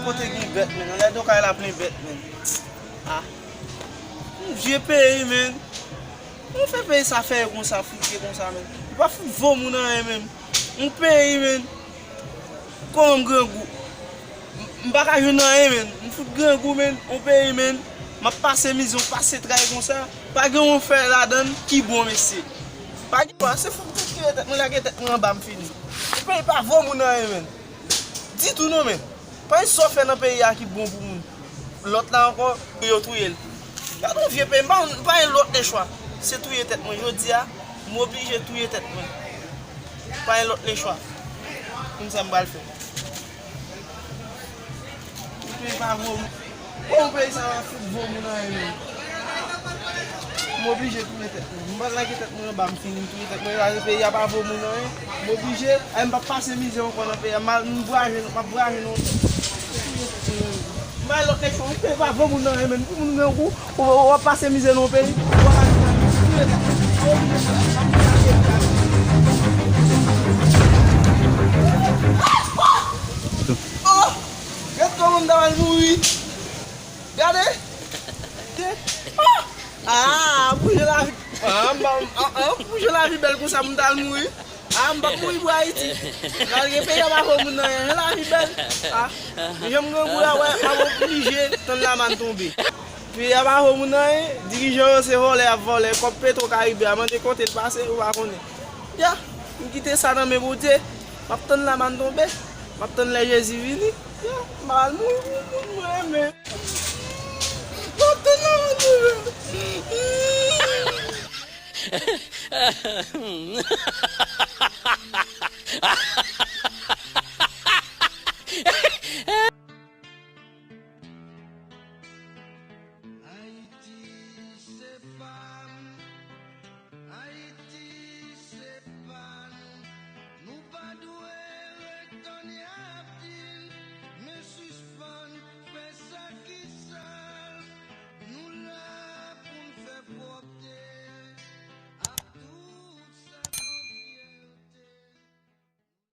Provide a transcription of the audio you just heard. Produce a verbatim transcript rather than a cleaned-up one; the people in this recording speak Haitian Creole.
Kote gen bèt, men. Anlè do kay la plen bèt, men. Ah. Yon vye peyi, men. Nou fè peyi sa fè konsa, frite konsa, men. Li pa fout vo moun anyen, men. Yon peyi, men. Kòman m grangou? M, m pa ka jwenn anyen, men. M fout grangou, men. Yon peyi, men. M ap pase mizè, m pase tray konsa. Pa gen yon fè ladan l ki bon, mesye. Pa gen, se fout m touye tèt mwen, lage tèt mwen anba, m fini. Yon peyi pa vo moun anyen, men. Ditou non, men. Pa gen sa w fè nan peyi a ki bon pou moun. Lòt la ankò, yo touye l. Gade yon vye peyi, m pa, m pa gen lòt lechwa. Se touye tèt mwen. Jodi a, m oblije touye tèt mwen. Pa gen lòt lechwa. Konn sa m pral fè. Yon peyi pa vo moun. Bon, peyi sa va fout vo moun anyen, men. M oblije touye tèt mwen. M pral lage tèt mwen anba, m fini, m touye tèt mwen. Lage peyi a pa vo moun anyen. M oblije. Ay, m p ap pase mizè ankò nan peyi a. M al, m vwaje, m ap vwaje non. M bay lòt nèg yon peyi pa vo moun anyen, men. Pou moun gen gou, ou, ou ap pase mizè nan yon peyi. Ou ap touye tèt mwen. M oblije. Oh! Gade kòman m ta pral mouri. Gade. Ah, pou jan lavi. Ah, m pa, ah, ah, pou jan lavi bèl konsa, m ta al mouri. Ah, m p ap mouri pou Ayiti. Malgre peyi a pa fè moun anyen, jan lavi bèl. Ah, jan m grangou la, wè, m ap oblije tann lamann tonbe. Peyi a pa fè moun anyen, dirijan yo se vòlè y ap vòlè, kòb Petro Karibe a, mande kote l pase, ou pa konnen. Ya, m kite sa nan men Bondye. M ap tann lamann tonbe. M ap tann lè Jezi vini. Ya, m al mouri pou moun mwen renmen. M ap tann lamann tonbe.